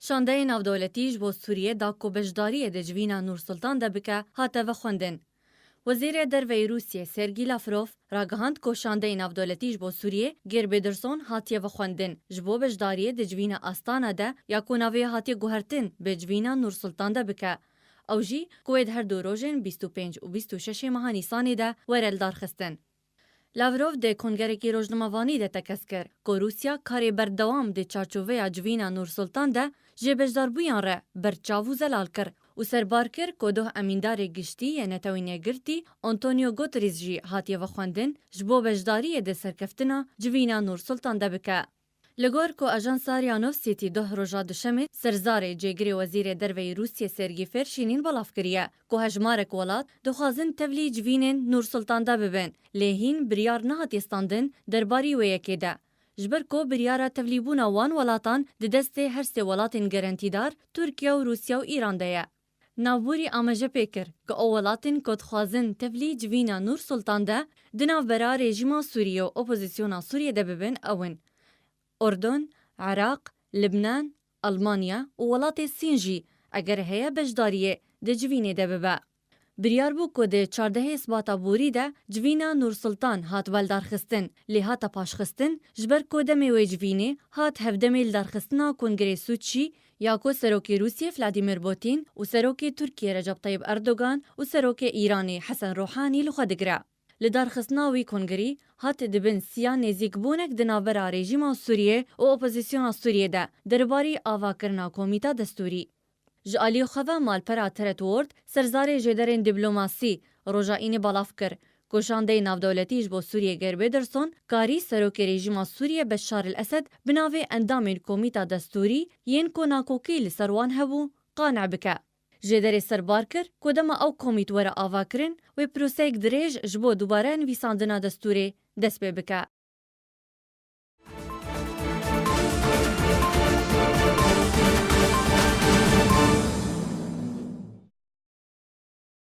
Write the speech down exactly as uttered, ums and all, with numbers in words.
Şandeyê navdewletî ji bo Sûriyê da ku beşdariyê di civîna Nûrsultan de bike, hate vexwendin. Wezîrê Derve yê Rûsiyê Sergî Lavrov ragihand ku şandeyê navdewletî ji bo Sûriyê Geir Pedersen hatiye vexwendin, ji bo beşdariyê di civîna Astana de ya ku navê wê hatiye guhertin bi civîna Nûrsultan de bike. Ew jî ku wê di her du rojên bîst û pênc û bîst û şeş ê meha Nîsanê de were lidarxistin. Lavrov di kongerekî rojnamevanî de tekez kir ku Rûsya karê berdewam di çarçoveya civîna Nûrsultan de ji beşdarbûyan re berçav û zelal kir û serbar kir ku doh emîndarê giştî yê Netewên Yekgirtî Antonio Guterres jî hatiye vexwendin ji bo beşdariyê di serkeftina civîna Nûrsultan de bike. Li gor ku ajansa Ria Novosti doh roja duşemê serzarê cêgirê Wezîrê Derve yê Rûsiyê Sergî Ferşînîn belav kiriye ku hejmarek welat dixwazin tevlî civînên Nûrsultan de bibin, lê hîn biryar nehatiye standin derbarî wê yekê de. Ji ber ku biryara tevlîbûna wan welatan di destê her sê welatên gerentîdar, Tirkiye û Rûsya û Îran de ye. Navborî amaje pê kir ku ew welatên ku dixwazin tevlî civîna Nûrsultan de di navbera rejîma Sûriyê û opozisyona Sûriyê de bibin ew in: Urdun, Iraq, Libnan, Almanya û welatê Sîn jî eger heye beşdariyê di civînê de bibe. Biryar bû ku di çardehê Sibata borî de civîna Nûrsultan hat belidarxistin, lê hate paşxistin, ji ber ku demê wê civînê hat hevdemê lidarxistina Kongrê Sûçî ya ku Serokê Rûsiyê Vladimir Putin û Serokê Tirkiyê Recep Tayyip Erdogan û Serokê Îranê Hesen Ruhanî li xwe digire. Lidarxistina wî kongrî hat di bin siya nêzîkbûnek di navbera rejîma Sûriyê û opozisyona Sûriyê de derbarî avakirina komîta destûrî. Ji aliyê xwe ve malpera Threat Ward, serzarê jêderên dîplomasî, roja Înê belav kir ku şandeyê navdewletî ji bo Sûriyê Geir Pedersen karî serokê rejîma Sûriyê Beşar el Esed bi navê endamên komîta destûrî yên ku nakokî li ser wan hebû, qane bike. Jêderê serbar kir ku dema ew komît were avakirin, wê proseyek dirêj ji bo dubare nivîsandina destûrê dest pê bike.